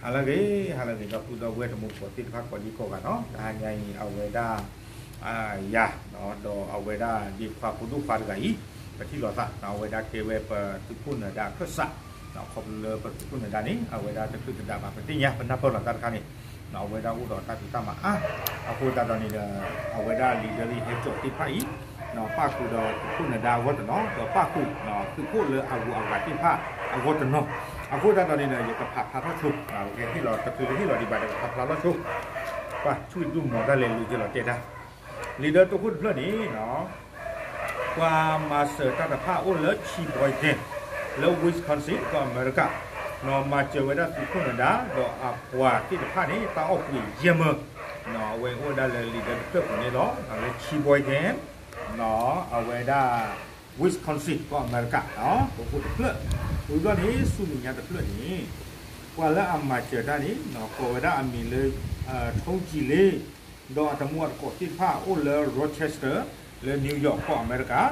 ဟါလၢအဂ့ၤ ဟါလၢအဂ့ၤ ဒီပုၢ်ဒီဝဲၢ်တံၤသကိးသ့ၣ်တဖၣ်ကိးဒံကိးဂၤနီၤ, တဟါညါအံၤ အဝဲဒၣ် ယၤ ဒီးအဝဲဒၣ်ဒ့ခွါဖိဒိၣ်ခွါတဂၤအံၤ ပထံၣ်လိာ်သး အဝဲဒၣ်ကဲဝဲပသုးခိၣ်နၢၤဒါအခၢၣ်စး, ခီဖျိလၢပသုးခိၣ်နၢၤဒါန့ၣ် အဝဲဒၣ်တချုးသဒါဘၣ် ပသ့ၣ်ညါ ပနၢ်ပၢၢ်လီၤတၢ်တခါန့ၣ် အဝဲဒၣ်အိၣ်ဒီးတၢ်ဖံးတၢ်မၤအါ, အဃိသတးဒီးန့ၣ်ဒီး အဝဲဒၣ်လံာ်ဒၢလံာ်ဟဲစိာ်သ့ၣ်တဖၣ်အံၤ ပၣ်ဃုာ်ဒီးသုးခိၣ်နၢၤဒါအဂီၢ်တနီၤ ဒီးပၣ်ဃုာ် သုးခိၣ်လၢအဂုၤအဂၤသ့ၣ်တဖၣ်အဂီၢ်တနီၤ, အဃိသတးဒီးန့ၣ်ဒီး ယကဖးဖျါထီၣ်ဆိ ကဟ့ၣ်လီၤတချုးလၢဟ့ၣ်လီၤဒံးဘၣ်ဒီး ကဖးဖျါထီၣ်ဆိ ပှၤဆူၣ်ဒူၣ်မီၤတၢ်လဲၤလိၤက့ၤလီၤတဲတၢ် လံာ်ဒၢတိခိၣ်တဖျၢၣ်န့ၣ် ပှၤမၤစၢၤတၢ်တဖၣ်အိၣ်လၢ Sheboygan လၢ Wisconsin ကီၢ်အမဲရကၤ, မၤစၢၤဝဲဒၣ်သုးခိၣ်နၢၤဒါ ဒီးအပှၤသ့ၣ်တဖၣ်န့ၣ် တၢ်အီၣ်ပှ့ၤယဲၢ်မၢ, အဝဲအိၣ်ဝဲဒၣ်လၢလံာ်ဒၢတဖျၢၣ်ပူၤန့ၣ်လီၤ, လၢ Sheboygan အဝဲဒၣ် Wisconsin ကီၢ်အမဲရကၤ, တိခိၣ်တဖျၢၣ်, ဝံၤဘျီန့ၣ် ဆူမဲာ်ညါတဖျၢၣ်န့ၣ် ပှၤလၢအမၤစၢၤတၢ်န့ၣ် ကိးဝဲဒၣ်အမံၤလၢ ထိကံလ့ ဒီးအတမူအတကိးသ့ၣ်တဖၣ်အိၣ်လၢ Rochester လၢ New York ကီၢ်အမဲရကၤ,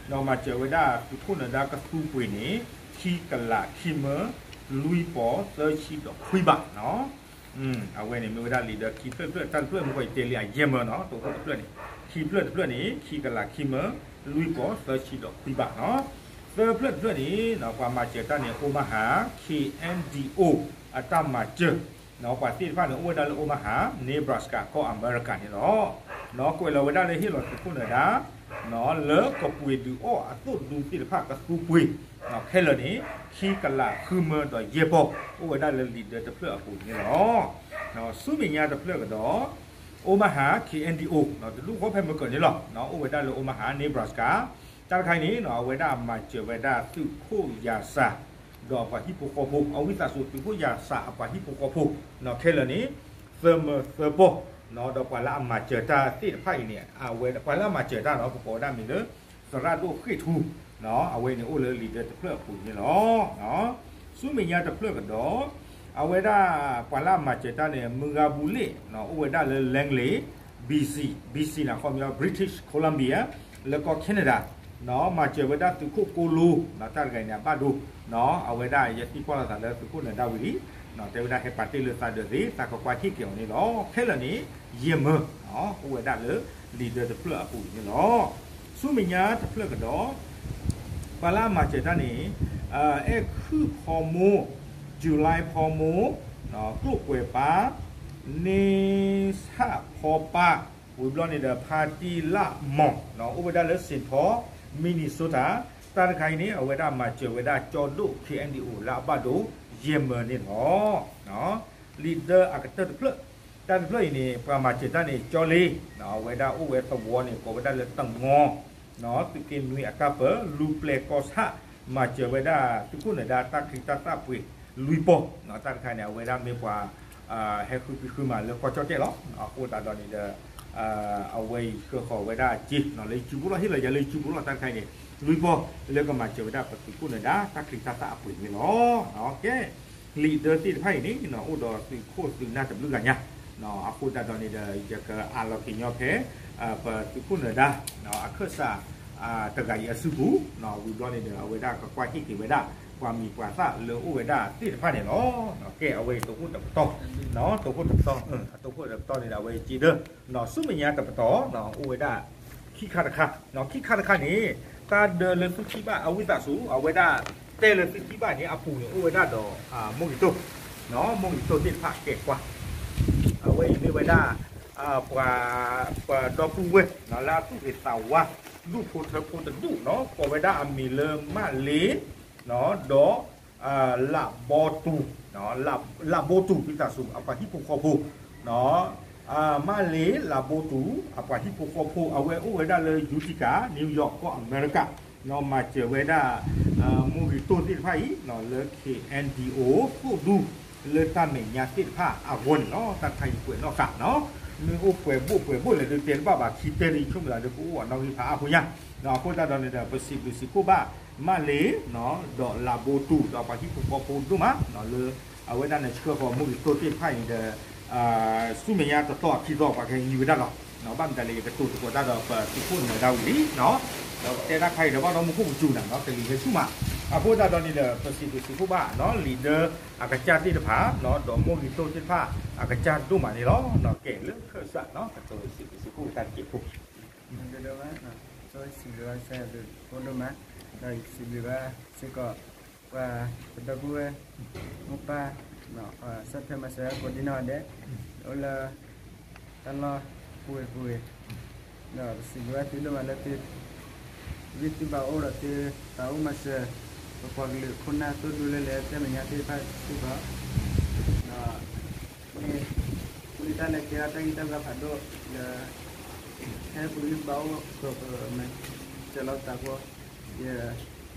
ဒီးမၤစၢၤဝဲဒၣ်သုးခိၣ်နၢၤဒါကသူပှ့ၤန့ၣ် ခံကလးခံမၢ လွံၢ်ပီၢ်သၢဆံဒီးခွံဘးနီၤ, အဝဲန့ၣ်မ့ၢ်ဝဲဒၣ်လံာ်ဒၢခံဖျၢၣ်တဖျၢၣ်, တၢ်တဖျၢၣ်မ့ၢ်ကီးယတဲလံအယဲၢ်မၢနီၤ, တိခိၣ်တဖျၢၣ်န့ၣ်, ခံဖျၢၣ်တဖျၢၣ်န့ၣ် ခံကလးခံမၢ လွံၢ်ပီၢ်သၢဆံဒီးခွံဘးနီၤ, သၢဖျၢၣ်တဖျၢၣ်န့ၣ် ပှၤမၤစၢၤတၢ်န့ၣ် Omaha KNDO အတၢ်မၤစၢၤ ပှၤသ့ၣ်တဖၣ်န့ၣ် အိၣ်ဝဲဒၣ်လၢ Omaha Nebraska ကီၢ်အမဲရကၤန့ၣ်လီၤ. ကွဲးလီၤဝဲဒၣ်လၢဟ့ၣ်လီၤသုးခိၣ်နၢၤဒါ လၢကပှ့ၤဒုးအီၣ်အသိၣ်ဒူသ့ၣ်တဖၣ်ကသူပှ့ၤ ခဲလၢာ်န့ၣ် ခံကလးဃုမၢဒီးယဲၢ်ပီၢ် အိၣ်ဝဲဒၣ်လၢလံာ်ဒၢတဖျၢၣ်အပူၤန့ၣ်လီၤ. ဆူမဲာ်ညါတဖျၢၣ်ကဒီး Omaha KNDO တဒူၣ်ဃီဖဲမုၢ်ကၢၤန့ၣ်လီၤ. အိၣ်ဝဲဒၣ်လၢ Omaha Nebraska တၢ်တခါအံၤန့ၣ် အဝဲဒၣ်မၤစၢၤဝဲဒၣ်သုးခိၣ်ယၤစၢ် ဒီးအပှၤဟံၣ်ဖိဃီဖိ အဝံသးစူၤသုးခိၣ်ယၤစၢ်အပှၤဟံၣ်ဖိဃီဖိ ခဲလၢာ်န့ၣ် သၢမၢသၢပီၢ်, ဒီးပှၤလၢအမၤစၢၤတၢ်သ့ၣ်တဖၣ်အံၤန့ၣ် အဝဲပှၤလၢအမၤစၢၤတၢ်နီၤ ပကိးဝဲဒၣ်မံၤလၢ သရၣ်ဒိၣ်ဃ့ၢ်ထူ အဝဲန့ၣ်အိၣ်လၢလံာ်ဒၢတဖျၢၣ်အပူၤန့ၣ်လီၤ. ဆူမဲာ်ညါတဖျၢၣ်ကဒီး အဝဲဒၣ်ပှၤလၢအမၤစၢၤတၢ်န့ၣ် မုၢ်ဂၤဘူလ့ၣ် အိၣ်ဝဲဒၣ်လၢ Langley BC, BC န့ၣ် ခီပညီ British Columbia လၢကီၢ် Canada မၤစၢၤဝဲဒၣ်သုးခိၣ်ကိလိ တၢ်တဂၤအံၤန့ၣ် အဘၣ်ဒိ အဝဲဒၣ်ယသံကွၢ်လိာ်သးလၢသုးခိၣ်နၢၤဒါဝံၤလံ တဲဝဲဒၣ်ဟဲပာ်တ့ၢ်လၢသးဒီးသ့ သးကကွၢ်ဟ့ၣ်က့ၤအီၤန့ၣ်လီၤ. ခဲလၢာ်န့ၣ် ယဲၢ်မၢ အိၣ်ဝဲဒၣ်လၢလံာ်ဒၢတဖျၢၣ်အပူၤန့ၣ်လီၤ. ဆူမဲာ်ညါတဖျၢၣ်ကဒီး ပှၤလၢအမၤစၢၤတၢ်န့ၣ် အဲၣ်ခုၣ်ဖီမိၢ်, ယူၤလါဖီမိၢ်, ကျိၣ်ကွဲၤပၢ်, န့ဆၣ်ဖီပၢ်, ဝံၤဘျီန့ၣ်ဒီး ဖါတံၢ်လၣ်မီၢ် အိၣ်ဝဲဒၣ်လၢ Saint Paul, Minnesota တၢ်တခါအံၤန့ၣ် အဝဲဒၣ်မၤစၢၤဝဲဒၣ်ကၠီဒိၣ် KNDO လၢအဘၣ်ဒိယဲၢ်မၢန့ၣ်လီၤ. လံာ်ဒၢအကတၢၢ်တဖျၢၣ်, တၢ်တဖျၢၣ်အံၤန့ၣ် ပှၤမၤစၢၤတၢ်န့ၣ် ကၠီလ့ အဝဲဒၣ်အိၣ်ဝဲသဝီန့ၣ် ကိးဝဲဒၣ်လၢတငီ သုးက့နွံအကါပၢၢ် လူၤပျဲၢ်ကီၢ်ဆၣ် မၤစၢၤဝဲဒၣ်သုးခိၣ်နၢၤဒါတၢ်ချံတၢ်သၣ်ပှ့ၤလွံၢ်ပီၢ်, တၢ်တခါန့ၣ် အဝဲဒၣ်မ့ၢ်ပှၤ ဟဲဃုဖံးဃုမၤလၢကီၢ်ကၠီၣ်တဲၣ်လီၤ. အဃိသတးဒီးန့ၣ်ဒီး အဝဲအံၤဆှၢဃီၤဝဲဒၣ်စ့ လၢယစုပူၤလီၤ ဟ့ၣ်လီၤယၤလၢယစုပူၤလီၤ တၢ်တခါအံၤန့ၣ် လွံၢ်ပီၢ်လၢကမၤစၢၤဝဲဒၣ်ပသုးခိၣ်နၢၤဒါတၢ်ချံတၢ်သၣ်အပှ့ၤန့ၣ်လီၤ. ကဲ လံာ်ဒၢသ့ၣ်တဖၣ်အံၤန့ၣ် အိၣ်ဒီးသုးခိၣ်သုးနၢ်တဘျုးဂၤညါ, အဃိသတးဒီးန့ၣ်ဒီး ယကအးလီၤက့ၤညီဖဲ ပသုးခိၣ်နၢၤဒါ အခၢၣ်စး တဂၤအံၤအစုပူၤ, ဝံၤဘျီန့ၣ်ဒီး အဝဲဒၣ်ကကွၢ်ဟ့ၣ်က့ၤဝဲဒၣ် ပှၤမံၤပှၤသၣ်လၢအိၣ်ဝဲဒၣ်သ့ၣ်တဖၣ်န့ၣ်လီၤ. ကဲ အဝဲအံၤတိခိၣ်တပတီၢ်, တိခိၣ်တပတီၢ်, တိခိၣ်တပတီၢ်န့ၣ်ဒီး အဝဲအံၤစ့ဒၢ ဆူမဲာ်ညါတပတီၢ် အိၣ်ဝဲဒၣ် ခံခါတခါ, ခံခါတခါန့ၣ် တၢ်ဒၢလၢသုထံၣ်ဘၣ် အဝံသးစူၤ အဝဲဒၣ်တဲလၢသုထံၣ်ဘၣ်န့ၣ် အပူၤန့ၣ် အိၣ်ဝဲဒၣ်ဒီး မိၢ်ဂ့ၤတိၢ်, မိၢ်ဂ့ၤတိၢ်သ့ၣ်တဖၣ်ကဲကွၢ်, အဝဲအံၤမ့ၢ်ဝဲဒၣ် ပှၤ ပှၤဒီပုၢ်ဝဲၢ် လၢအသူၣ်ဂ့ၤသးဝါ ဒူၣ်ဖိထၢဖိတဒူၣ်နီၤ ကိးဝဲဒၣ်အမံၤလၢမၣ်လ့ ဒီး လးဘီတူၤ, လးဘိတူၤ ဝံသးစူၤ အပှၤဟံၣ်ဖိဃီဖိ, မၣ်လ့ လးဘိတူၤ အပှၤဟံၣ်ဖိဃီဖိ အဝဲအိၣ်ဝဲဒၣ်လၢ Utica, New York ကီၢ်အမဲရကၤ, မၤစၢၤဝဲဒၣ် မိၢ်ဂ့ၤတိၢ်သ့ၣ်တဖၣ်အံၤ လၢ KNDO သိၣ်ဒူ လၢတၢ်မဲာ်ညါသ့ၣ်တဖၣ်အဂီၢ်န့ၣ်လီၤ. တၢ်တခါအံၤကွဲးနီၣ်ဃာ်နီၤ, မ့ၢ်အိၣ်ပှဲၤဘိၣ်ပှဲၤဘိၣ်လဲၣ်ဒုးတဲတဘၣ်ဘၣ် ခံတဲလၢယဆိကမိၣ်သးဒီး ကအိၣ်အနီၣ်ဂံၢ်ဖးအါဖိညါ, အဃိသတးဒီးန့ၣ်ဒီး ပစံးဘျုးစံးဖှိၣ်ဘၣ် မၣ်လ့ ဒီးလးဘိတူၤ ဒီးပှၤဟံၣ်ဖိဃီဖိဒိၣ်မး လၢအဝဲဒၣ်န့ၣ်ဆှၢဃီၤမိၢ်ဂ့ၤတိၢ်သ့ၣ်တဖၣ်အံၤန့ၣ်ဒီး ဆူမဲာ်ညါတတီၤအခံတီၤ ပှၤကဟဲနံၤဝဲဒၣ်လီၤ. ဘၣ်မတၤလဲၣ် ယကတိၤသကိးတၢ်ဒီးပသုးခိၣ်နၢၤဒါဝံၤလံ, ဒီးတဲတၢ်ခါအံၤဒီးဘၣ်ဒီးမူခိၣ်ကစူၤနၤနီၤ ကလံၤဟဲဆူၣ်မး အဃိသတးဒီးန့ၣ်ဒီး ပစံးဘျုးစံးဖှိၣ်ဘၣ်နီၤ လံာ်ဒၢအကစၢ်သ့ၣ်တဖၣ်နီၤ ဒီးမိၢ်ဂံၢ်တိၢ်သ့ၣ်တဖၣ် အကစၢ်ဒိၣ်မးန့ၣ်လီၤ. ကဲလၢခၢၣ်စးနီၤ ကတိၤစံးဘျုးစံးဖှိၣ်တၢ်တက့ၢ်ဖိ စံးဘျုးဘၣ်စၢ်ယွၤဘျုးဖှိၣ်ဒိၣ်မး ဒီးယစံးဘျုးဘၣ်စ့ၢ်ကီး ပှၤပဒီပုၢ်ဝဲၢ် မိၢ်ပၢ် ဆၢဖၢမၤစၢၤကိးဒံနီၢ်ဒဲး အိၣ်လၢ တၢ်လီၢ်ပူၤဝဲၤပူၤဝဲၤ ဒီးပစံးဘျုးဘၣ်သုဒိၣ်မးလၢသု သုဂံၢ်သုဘါအိၣ်ဒီးသုသးအိၣ်မၤစၢၤ ပပှၤကလုာ်ခိၣ်နၢ်သိၣ်ဒူလၢလဲၤတဲမဲာ်ညါသ့ၣ်တဖၣ်စ့ၢ်ကီး ဒီး မ့ၢ် မ့ၢ်တၢ်လဲၤကဲထီၣ်တၢ်ဂံၢ်တၢ်ဘါဖးဒိၣ်လၢ ဖဲပဂံၢ်ပဘါအိၣ်ကပမၤစၢၤလီၤသးဖိ ယ ဒ်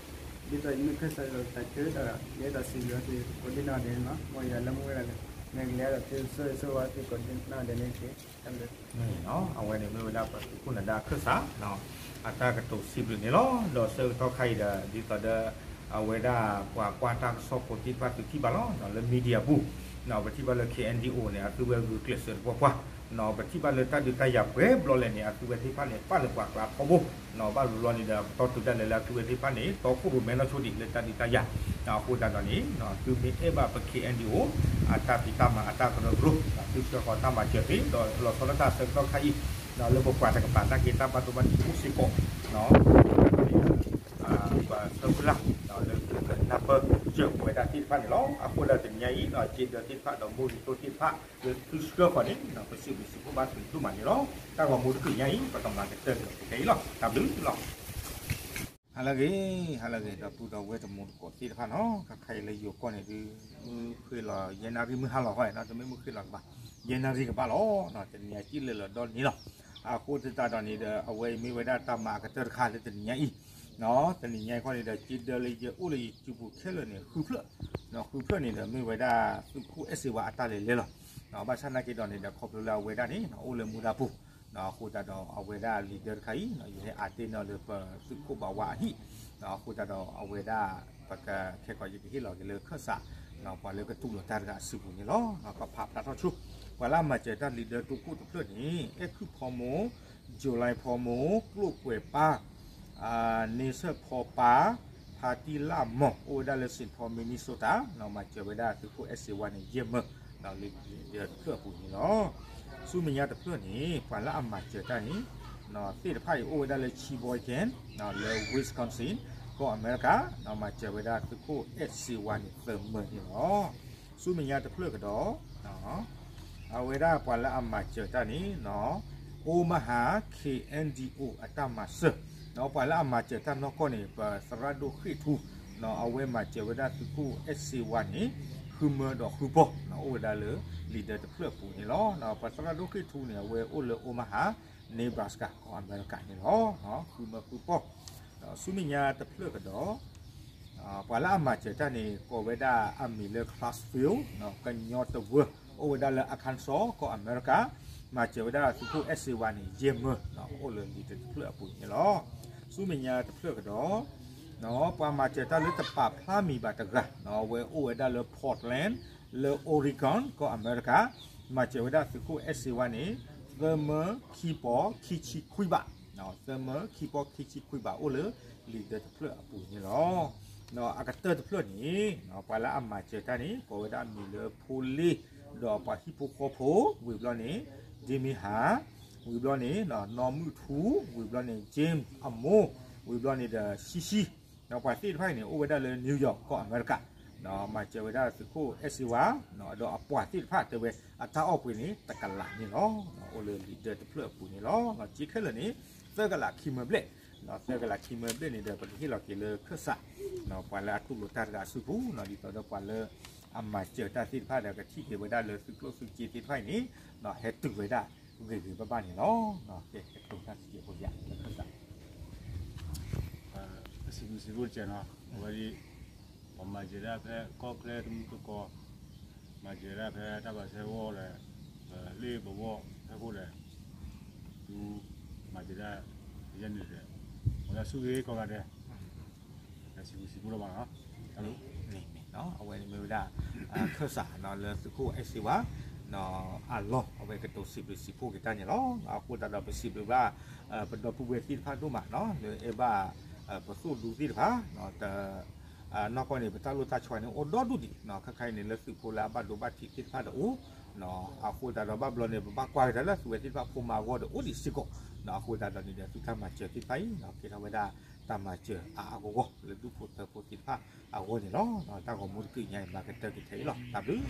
သိးယမ့ၢ်ခၢၣ်စးဒီးသးခုဒီး ယအဲၣ်ဒိးစံးဘျုးသုကိးဒံနီၢ်ဒဲးန့ၣ်လီၤ. မ်ယွၤလၢမူဝဲဒၣ် မ့ၢ်ကလဲၤဒီးသုဆိၣ်ဂ့ၤဆိၣ်ဝါသုကိးဒံနီၢ်ဒဲးန့ၣ်တက့ၢ်. အဝဲန့ၣ်မ့ၢ်ဝဲဒၣ်ပှၤသုးခိၣ်နၢၤဒါအခၢၣ်စး အတၢ်ကတိၤစံးဘျုးန့ၣ်လီၤ. ဒီးဆၢကတီၢ်ခါအံၤဒီး ဒ်သိးဒီး အဝဲဒၣ်ပှၤကွၢ်တၢ်ကစီၣ်ဖိသ့ၣ်တဖၣ်သုထံၣ်ဘၣ်လီၤ လၢ media ပူၤ ပထံၣ်ဘၣ်လၢ K N D O န့ၣ် အသုဝဲဂုာ်ကျဲးစၢးတပှၢ်ပှၢ် ပထံၣ်ဘၣ်လၢတၢ်ဒုးတၢ်ယၤပှဲၤဘျီလဲၣ်န့ၣ် အသုဝဲသ့ၣ်တဖၣ်န့ၣ် ပာ်လၢပှၤကျါထီဘိ ဘၣ်ဘျီန့ၣ်ဒီး ပတီၢ်တုၤဒၣ်လဲာ်လၢအသုဝဲသ့ၣ်တဖၣ်န့ၣ် တီခိၣ်ရိၣ်မဲနီၢ်ဆိဒံးလၢတၢ်ဒုးတၢ်ယၤ အဃိသတးဒီးန့ၣ် သုမ့ၢ်အဲၣ်ဘၣ်ပ K N D O အတၢ်ဖံးတၢ်မၤအတၢ်ကရၢကရိ သုဆှၢဃီၤတၢ်မၤစၢၤသ့ ဒီးလီၤဆီဒၣ်တၢ်ဆၢကတီၢ်ခါအံၤ လၢပပှၤတကပၤနာ်က့တၢ်ဘၣ်ဒိဘၣ်ထံးအိၣ်စ့ၢ်ကီး ပှၤဆၢမုၢ်လၢ် လၢသုကနၢ်ပၢၢ်စၢၤပဝဲဒၣ်သ့ၣ်တဖၣ်န့ၣ်လီၤ. အဃိဒီးတနံၤညါအံၤ က့ဒၢသ့ၣ်တဖၣ်ဒီးမိၢ်ဂံၢ်တိၢ်သ့ၣ်တဖၣ် လၢသုဆှၢဃီၤန့ၣ် ပစံးဘျုးစံးဖှိၣ်ဘၣ်သုဒိၣ်မးန့ၣ်လီၤ. တၢ်ဂီၤမူတကုာ်ညါအံၤ ပကမၤကတၢၢ်ဒီးကကဲအံၤလီၤ. တၢ်ဘျုးလီၤ. ဟါလၢအဂ့ၤ ဟါလၢအဂ့ၤ ဒီပုၢ်ဒီဝဲၢ်တံၤသကိးသ့ၣ်တဖၣ်နီၤ ခါခါအံၤလၢယိၤကီၢ်န့ၣ်ဒုး မုၢ်ဃ့ၢ်လီၤ ယဲၢ်နၣ်ရံၣ် မုၢ်ဟါလီၤဃီနီၤ တမ့ၢ်မုၢ်ဃ့ၢ်လီၤတဘၣ် ယဲၢ်နၣ်ရံၣ်ကဘၣ်လီၤ. တနံၤညါစံၣ်လၢလီၤဒီနံၤလီၤ. အဃိသတးဒီးန့ၣ်ဒီး အဝဲအံၤမ့ၢ်ဝဲဒၣ်တၢ်မၤအကတၢၢ်တခါလၢတနံၤညါအံၤ တနံၤညါအံၤခီန့ၣ်ဒီး က့ဒၢလၢယအိၣ်လၢယစုပူၤခဲလၢာ်န့ၣ် ဃုဖျၢၣ် ဃုဖျၢၣ်န့ၣ်ဒီး မ့ၢ်ဝဲဒၣ်သုးခိၣ်အဲၣ်စ့ဝါအတၢ်လဲၤလဲလီၤ. ဘၣ်ဆၣ်နာ်က့ဒီးန့ၣ်ဒီး ခီဖျိလၢအဝဲဒၣ်န့ၣ် အိၣ်လၢမူဒါပူၤ အဃိသတးဒီးအဝဲဒၣ်လံာ်ဒၢတခါအံၤ ယဟဲအါတ့ၢ်နီၤလၢပသုးခိၣ်ဘးဝါအဟံၣ် အဃိသတးဒီးအဝဲဒၣ် ပကခဲကိာ်ယကဟ့ၣ်လီၤက့ၤလၢခၢၣ်စး ပှၤလၢကတူၢ်လိာ်တၢ်တဂၤအစုပူၤန့ၣ်လီၤ. ပဖးဖျါထီၣ်ဆိ ပှၤလၢအမၤစၢၤတၢ်လံာ်ဒၢတိခိၣ်တဖျၢၣ်န့ၣ် အဲၣ်ခုၣ်ဖီမိၢ် ကၠိၤလါဖီမိၢ် ကျိၣ်ကွဲၤပၢ် န့ဆၢၣ်ဖီပၢ် ဖါတံၢ်လၣ်မီၢ် အိၣ်ဝဲဒၣ်လၢ Saint Paul Minnesota မၤစၢၤဝဲဒၣ်သုးခိၣ်အဲၣ်စ့ဝါန့ၣ် ယဲၢ်မၢ လံာ်ဒၢတဖျၢၣ်အပူၤန့ၣ်လီၤ. ဆူမဲာ်ညါတဖျၢၣ်န့ၣ် ပှၤလၢအမၤစၢၤတၢ်န့ၣ် သ့ၣ်တဖၣ်အံၤအိၣ်ဝဲဒၣ်လၢ Sheboygan လၢ Wisconsin ကီၢ်အမဲရကၤ မၤစၢၤဝဲဒၣ်သုးခိၣ်အဲၣ်စ့ဝါန့ၣ် သၢမၢန့ၣ်လီၤ. ဆူမဲာ်ညါတဖျၢၣ်ကဒီး အဝဲဒၣ်ပှၤလၢအမၤစၢၤတၢ်န့ၣ် Omaha K N D O အတၢ်မၤစၢၤ ပှၤလၢအမၤစၢၤတၢ်နီၢ်ကီၢ်န့ၣ် ပသရၣ်ဒိၣ်ဃ့ၢ်ထူ အဝဲမၤစၢၤဝဲဒၣ်သုးခိၣ်အဲၣ်စ့ဝါန့ၣ် ဃုမၢဒီးဃုပီၢ် အိၣ်ဝဲဒၣ်လၢလံာ်ဒၢတဖျၢၣ်အပူၤန့ၣ်လီၤ. ပသရၣ်ဒိၣ်ဃ့ၢ်ထူန့ၣ် အဝဲအိၣ်လၢ Omaha Nebraska ကီၢ်အမဲရကၤန့ၣ်လီၤ. ဃုမၢဃုပီၢ် ဒီးဆူမဲာ်ညါတဖျၢၣ်ကဒီး ပှၤလၢအမၤစၢၤတၢ်န့ၣ် ကိးဝဲဒၣ်အမံၤလၢ Clarksville ကညီတဝၢ အိၣ်ဝဲဒၣ်လၢ Arkansas ကီၢ်အမဲရကၤ မၤစၢၤဝဲဒၣ်သုးခိၣ်အဲၣ်စ့ဝါန့ၣ် ယဲၢ်မၢ အိၣ်လၢလံာ်ဒၢတဖျၢၣ်အပူၤန့ၣ်လီၤ. ဆူမဲာ်ညါတဖျၢၣ်ကဒီး ပှၤမၤစၢၤတၢ်လၢတပာ်ဖျါမံၤဘၣ်တဂၤ အဝဲအိၣ်ဝဲဒၣ်လၢ Portland လၢ Oregon ကီၢ်အမဲရကၤ မၤစၢၤဝဲဒၣ်သုးခိၣ်အဲၣ်စ့ဝါန့ၣ် သၢမၢခံပီၢ်ခံဆံခွံဘး သၢမၢခံပီၢ်ခံဆံခွံဘးအိၣ်လၢလံာ်ဒၢတဖျၢၣ်အပူၤန့ၣ်လီၤ. အကတၢၢ်တဖျၢၣ်န့ၣ် ပှၤလၢအမၤစၢၤတၢ်န့ၣ် ကိးဝဲဒၣ်အမံၤလၢဖိလ့ၣ် ဒီးပှၤဟံၣ်ဖိဃီဖိ ဝံၤဘျီန့ၣ် ဒ့မ့ၢ်ဟါ ဝံၤဘျီန့ၣ် နီၢ်မုၢ်ထူ ဝံၤဘျီန့ၣ် James အမိၢ် ဝံၤဘျီန့ၣ်ဒီး ဆံဆံ ပှၤသ့ၣ်တဖၣ်အံၤန့ၣ် အိၣ်ဝဲဒၣ်လၢ New York ကီၢ်အမဲရကၤ မၤစၢၤဝဲဒၣ်သုးခိၣ်အဲၣ်စ့ဝါ ဒီးအပှၤသ့ၣ်တဖၣ်တဲဝဲ အတၢ်အီၣ်ပှ့ၤန့ၣ် တကလးန့ၣ်လီၤ. အိၣ်လၢလံာ်ဒၢတဖျၢၣ်အပူၤန့ၣ်လီၤ. စ့ခဲလၢာ်န့ၣ် သၢကလးခံမၢဘျဲၣ် သၢကလးခံမၢဘျဲၣ်န့ၣ်ဒီး ပကဟ့ၣ်လီၤက့ၤလၢခၢၣ်စး ပှၤလၢအတူၢ်လိာ်တၢ်တဂၤအစုပူၤ ဒ်သိးဒီးပှၤလၢအမၤစၢၤတၢ်သ့ၣ်တဖၣ်ဒီး ကထံၣ်က့ၤဝဲဒၣ်လၢသုးကျိၣ်သုးစ့သ့ၣ်တဖၣ်အံၤန့ၣ် ဟဲတုၤဝဲဒၣ်ဂ့ၤဂ့ၤဘၣ်ဘၣ်န့ၣ်လီၤ. ကဲ ကတိၤတၢ်စံးကဲးဖိယၤလၢခၢၣ်စး အစံးဘျုးစံးဖှိၣ်တကဲးနီၤ အဝဲဒ် ပှၤမၤစၢၤဒၣ်ဖဲကီၢ်ချၢတမူတကိး မၤစၢၤဒၣ်ဖဲတၢ်ဘၣ်ဆဲးဝီၢ်ဒီး ပလ့ၣ်ပဝီၢ်ဖဲခိၣ်ဒီး သုမၤစၢၤဒၣ် ယဲန့ၣ်ဒီး အဝဲဒၣ်ဆူဂ့ၤကိးဂၤဒဲး စံးဘျုးစံးဖှိၣ်လီၤဘၣ်နီၤ တၢ်ဘျုး န့ၣ်မ့ၢ်နီၤ အဝဲန့ၣ်မ့ၢ်ဝဲဒၣ် ခၢၣ်စးလၢသုးခိၣ်အဲၣ်စ့ဝါ အလီၢ် အဝဲကတိၤစံးဘျုးစံးဖှိၣ်က့ၤတၢ်န့ၣ်လီၤ. အဃိသတးဒီးပစံးဘျုးဘၣ် ပဒီပုၢ်ဝဲၢ်သ့ၣ်တဖၣ်ဒိၣ်မးနီၤ လၢအဲၣ်ဘၣ် ပသိၣ်ဒူသ့ၣ်တဖၣ် တ နီၢ်ကီၢ်န့ၣ် ပတၢ်လိၣ်တၢ်ဆီန့ၣ် အိၣ်ဒီဒူၣ်ဒံး, ခဲခါအံၤန့ၣ် လၢသုးဖိလၢအဘၣ်ဒိဘၣ်ထံးသ့ၣ်တဖၣ်ဒီးအိၣ်, အဃိသတးဒီးဘၣ်ဘျီန့ၣ် ပဘၣ်ကွၢ်ကဒါလၢသုးဝဲသ့ၣ်တဖၣ်ဖိမၤအဂီၢ်ဒီးအိၣ်ဒံးစ့ၢ်ကီး, အဃိသတးဒီးန့ၣ်ဒီး သုတၢ်မၤစၢၤသ့ၣ်တဖၣ်အံၤ ကဲထီၣ်ဝဲဒၣ်တၢ်မၤစၢၤအါအါဂီၢ်ဂီၢ်လၢဒူၣ်ဖိထၢဖိသ့ၣ်တဖၣ်အဂီၢ်န့ၣ်လီၤ. တၢ်ဂီၤမူတကုာ်ညါအံၤ မၤကတၢၢ်က့ၤထဲအံၤလီၤ. တၢ်ဘျုးလီ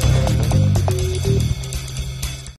ၤ.